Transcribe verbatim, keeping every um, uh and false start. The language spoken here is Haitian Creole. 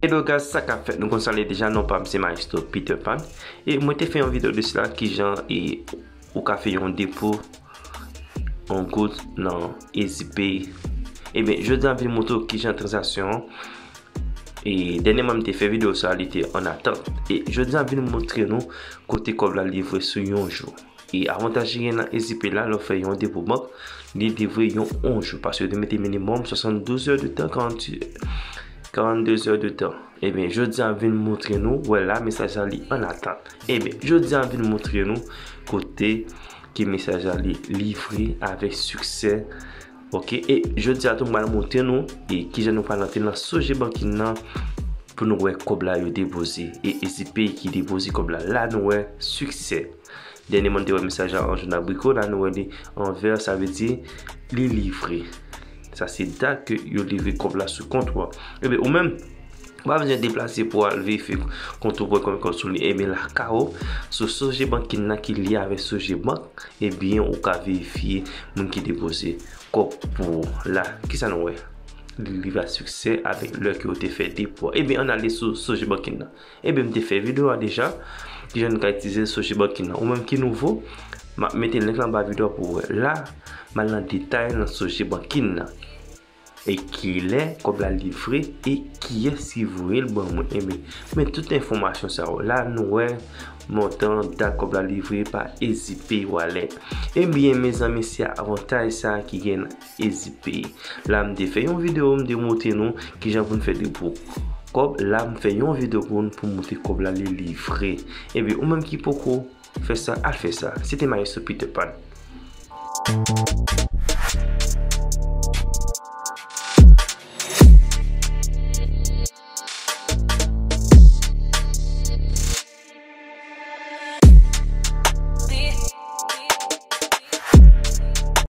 Hello guys, sa k ap fèt? Nou konn sa l ye deja, non pa m se Maestro Peter Pan. E mwen te fè yon videyo de sila, kijan e ou ka fè yon depo yon goud nan Easy Pay. Ebyen, jodi a m vin montre w kijan tranzaksyon an. E dènyèman m te fè videyo sa, li te an atant. E jodi a m vin montre nou kote kòb la livre sou yon jou. E avantaj ki gen nan Easy Pay la, lè w fè yon depo bank, li livre yon yon jou. Paske yo te mete minimòm swasanndouz è de tan, karannde, karannde zè de tan. Ebyen, jodi a m vin montre nou, wè la, mesaj la li an atant. Ebyen, jodi a m vin montre nou kote ki mesaj la li livre avèk siksè. Ok, e jodi a tou m pral montre nou e kijan nou pral antre nan Sogebanking nan pou nou wè kòb la yo depoze. E Easy Pay ki depoze kòb la. La nou wè siksè. Dènyèman nou te wè mesaj la an jòn abriko, la nou wè li an vè, sa vle di li livre. Sa se dat ke yo livre kòb la sou kont ou an. Ebyen, ou menm, ou pa bezwen deplase pou al verifye kont ou pou wè konbyen kòb sou li. Ebyen, lakay ou, sou Sogebanking nan ki lye avèk Sogebank, ebyen, ou ka verifye moun ki depoze kòb pou ou la. Kisa nou wè? Li livre a siksè avèk lè ke ou te fè depo a. Ebyen, ann ale sou Sogebanking nan. Ebyen, m te fè videyo a deja, kijan nou ka itilize Sogebanking nan. Ou menm ki nouvo, m ap mete link la anba videyo a pou ou wè. La, m al nan detay nan Sogebanking nan. E kilè kòb la livre e kiyès ki voye l ban mwen. Ebyen, men tout enfòmasyon sa yo. La, nou wè montan, dat kòb la livre pa Easy Pay Wallet. Ebyen, mezanmi, se avantaj sa ki gen nan Easy Pay. La, m te fè yon videyo, m te montre nou kijan pou n fè depo kòb. La, m fè yon videyo pou n, pou montre kòb la li livre. Ebyen, ou menm ki poko fè sa, al fè sa. Se te Maestro Peter Pan.